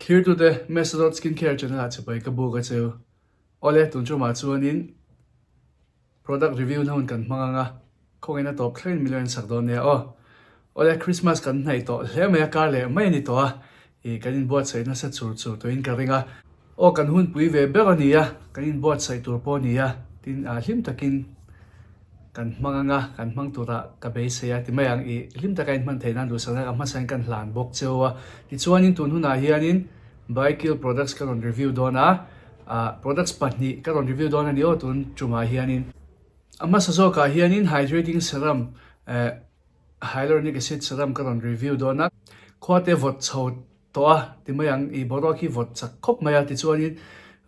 Thlirtute, Mesodot Skincare channel ah chipai ka buk a cheu. Awle, tun tumah chuanin product review na hun kan hmang ang a, khawngin a tawp thlengin min lo en sak dawn nia aw. Awle, Christmas kan hnaih tawh hle mai a, kar leh mai a ni tawh a, ih kan inbuatsaih nasa chur chur tawhin ka ring a. Aw, kan hunpui ve ber a ni a, kan inbuatsaih tur pawh a ni a, tin ah hlim takin Kan hmang anga kan hmang turah ka beisei a ti mai ang i hlim taka inhman theih nan duhsakna ka hmasain kan hlan bawk cheu a. Tichuanin tun hunah hianin Baikill products ka rawn review dawn a, ah products pahnih ka rawn review dawn a ni aw tun tumah hianin. A hmasa zawkah hianin hydrating serum eh hyaluronic acid serum ka rawn review dawn a, khuate vawt chho tawh a ti mai ang, i boruak hi vawt chak khawp mai a tichuanin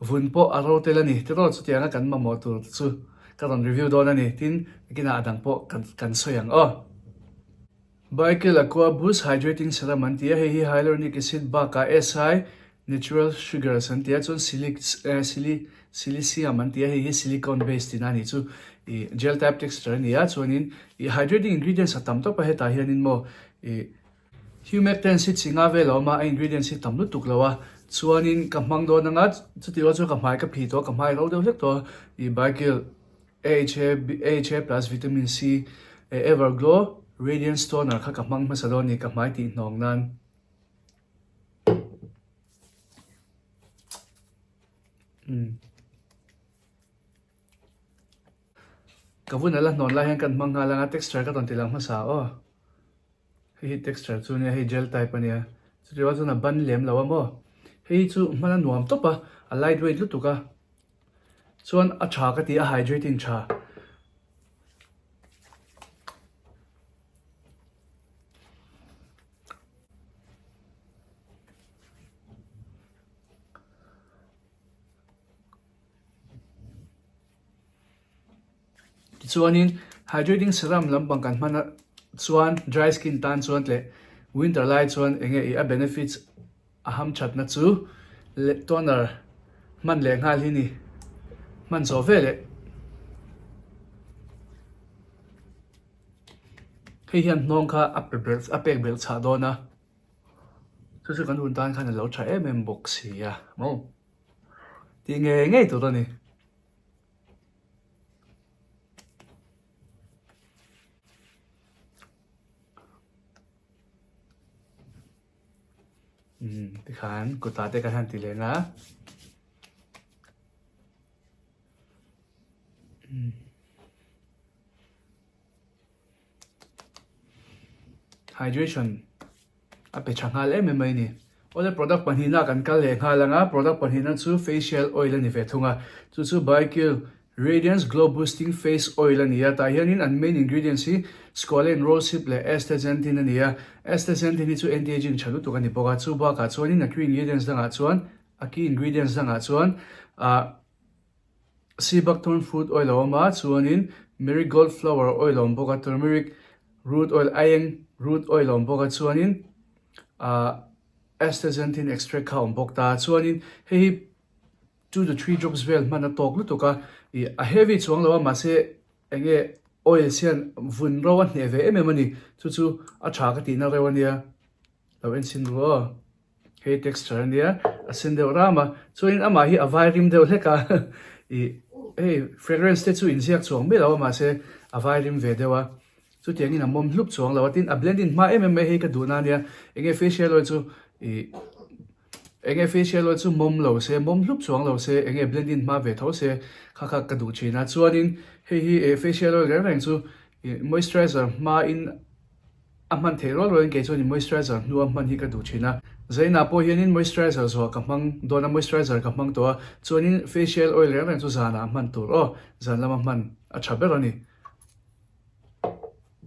vun pawh a ro tel a ni tiraw chutianga kan mamawh tur chu ka rawn review dawn a ni tin nakinah a dang pawh kan kan sawi ang aw. Baikel Aqua Boost Hydrating Serum an ti a, hei hi Hyaluronic Acid bakah SI Natural Sugars an ti a, chuan silic eh sili silicium an ti a, hei hi silicone base tihna a nih chu ih gel type texture a ni a, chuanin ih hydrating ingredients a tam tawp a hetah hianin maw ih Humectants hi chi nga vel a awm a, a ingredients hi tam lutuk lo a, chuanin ka hmang dawn anga chutih rual chuan ka hmai ka phih tawh a, ka hmai ro deuh hlek tawh a, ih Baikill AHA AHA plus vitamin C eh Everglow Radiance Toner kha ka hmang hmasa dawn a ni ka hmai tih hnawng nan. Umm. Ka vun a la hnawn lai hian kan hmang nghal anga texture ka rawn ti lang hmasa aw. Hei hi texture chu ania hei gel type ania chutiang chuan a ban lem lo a maw hei hi chu hman a nuam tawp a a light weight lutuk a chuan a tha ka ti a hydrating tha. Tichuanin hydrating serum lampang kan hman a chuan dry skin tan chuan leh winter lai chuan eng nge ih a benefits a hamthatna chu leh toner hman leh nghal hi ni hman zawh ve leh hei hian hnawng kha a pe belh a pek belh chhah dawn a chu chu kan hun tan khan a lo tha em em bawk si a maw tih ngei ngei tur a ni. Umm tikhan kutah te kan han ti leh a. Umm. Hydration a pe tha nghal em em mai a ni. Awle product pahnihna kan kal leh nghal ang a, product pahnihna chu facial oil a ni ve thung a, chu chu Baikill Radiance Glow Boosting Face Oil a ni a, tah hianin an main ingredients hi squalane, rosehip leh astaxanthin a ni a, astaxanthin hi chu anti-aging tha lutuk a ni bawk a, chu bakah chuanin a key ingredients dangah chuan a key ingredients dangah chuan ah Sea buckthorn fruit oil a awm a, chuanin marigold flower oil a awm bawk a, turmeric root oil, aieng root oil a awm bawk a, chuanin ahh astaxanthin extract kha a awm bawk ta a, chuanin hei hi 2 to 3 drops vel hman a tawk lutuk a, ih a heavy chuang lo a mahse eng nge oils hian vun ro a hneh ve em em a ni, chu chu a tha ka tihna reuh a nia. Lo en chhin ru aw. Hei texture a nia, a sen deuh ram a. Chuanin amah hi a vai rim deuh hlek a. Ih hei fragrance te chu inziak chuang miah lo a mahse a vai rim ve deuh a. Chutiangin a mawm hlup chuang lo a. Tin a blend in hma em em mai hei ka duhna a nia. Enge facial oil chu ih enge facial oil chu mawm lo se mawm hlup chuang lo se enge blend in hma ve tho se kha kha ka duh thin a. Chuanin hei hi eh facial oil reng reng chu ih moisturizer hma in A hman theih rual rualin kei chuan moisturizer hnua hman hi ka duh thin a. Zainah pawh hianin moisturizer zuah ka hmang dawn a, moisturizer ka hmang tawh a, chuanin facial oil reng reng chu zanah hman tur aw, zan lama hman a tha ber a ni.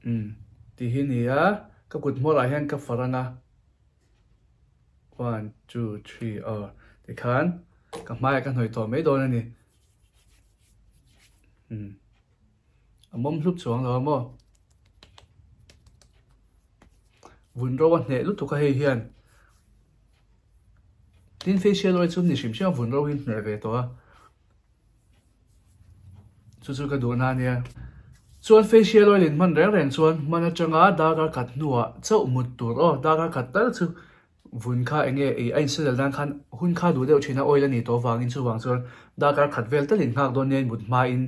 Umm tih hi ni a, ka kut hmawrah hian ka far ang a, one, two, three aw tikhan ka hmaiah ka hnawih tawh mai dawn a ni. Umm. A mawm hlup chuang lo a maw? Vun ro a hneh lutuk a hei hian. Tin facial oil chu ni hrim hrim a vun ro hi hneh ve tawh a. Chu chu ka duhna a nia. Chuan facial oil in hman reng reng chuan hman atanga darkar khat hnuah chauh mut tur aw darkar khat tal chu. Vun kha enge ei a insial dan khan hun kha duh deuh thin a oil a nih tawh vangin chuvang chuan darkar khat vel talin nghak dawn nia in mut hmain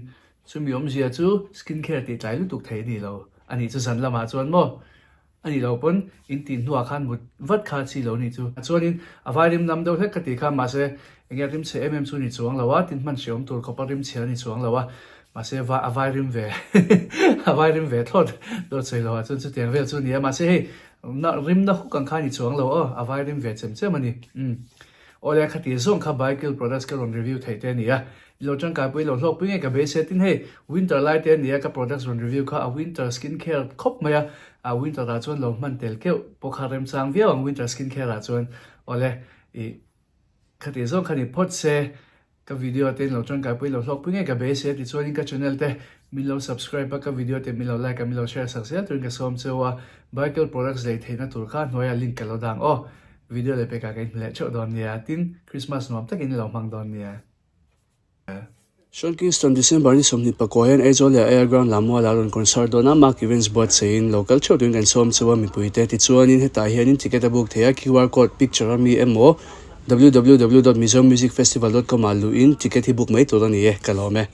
chumi awmzia chu skin care tih tlai lutuk thei a ni lo a nih chu zan lamah chuan maw a nih loh pawn in tih hnuah khan mut vat kha chi lo nih chu. Chuanin a vai rim nam deuh hlek ka tih kha mahse enge rim chhe em em chu ni chuang lo a tin hman hreawm tur khawpa rim chhe a ni chuang lo a mahse a vai rim ve a vai rim ve thlawt dawt sawi loh ah chuan chutiang vel chu a ni a mahse hei Na rim na huk ang kha a ni chuang lo aw, a vai rim ve chem chem a ni. Umm. Awle, khati zawng kha Bicycle products ka rawn review theih te a ni a. I lo tangkai pui lo hlawk pui ngei ka beisei tin hei winter lai te a ni a, ka products rawn review kha a winter skin care khawp mai a, a winter ah chuan lo hman tel keuh pawh kha remchang viau ang winter skin care ah chuan. Awle, i khati zawng kha ni phawt se. Ka video te in lo tangkai pui lo hlawk pui ngei ka beisei a tichuanin ka channel te min lo subscribe a ka video te min lo like a min lo share sak zel turin ka sawm cheu a Bicycle products lei theihna tur kha hnuaiah link ka lo dang aw video leh pekah ka inhmu leh theuh dawn nia tin Christmas nuam takin i lo hmang dawn nia. Sean Kingston December ni 24 hian Aizawl leh Air Ground Lamuala rawn concert dawn a Mark Events buatsaihin lo kal theuh turin kan sawm cheu a mipuite tichuanin hetah hianin ticket a book thei a QR code picture a mi emaw www dot mizomusicfestival dot com ah luhin ticket hi book mai tur a ni e, ka lawm e.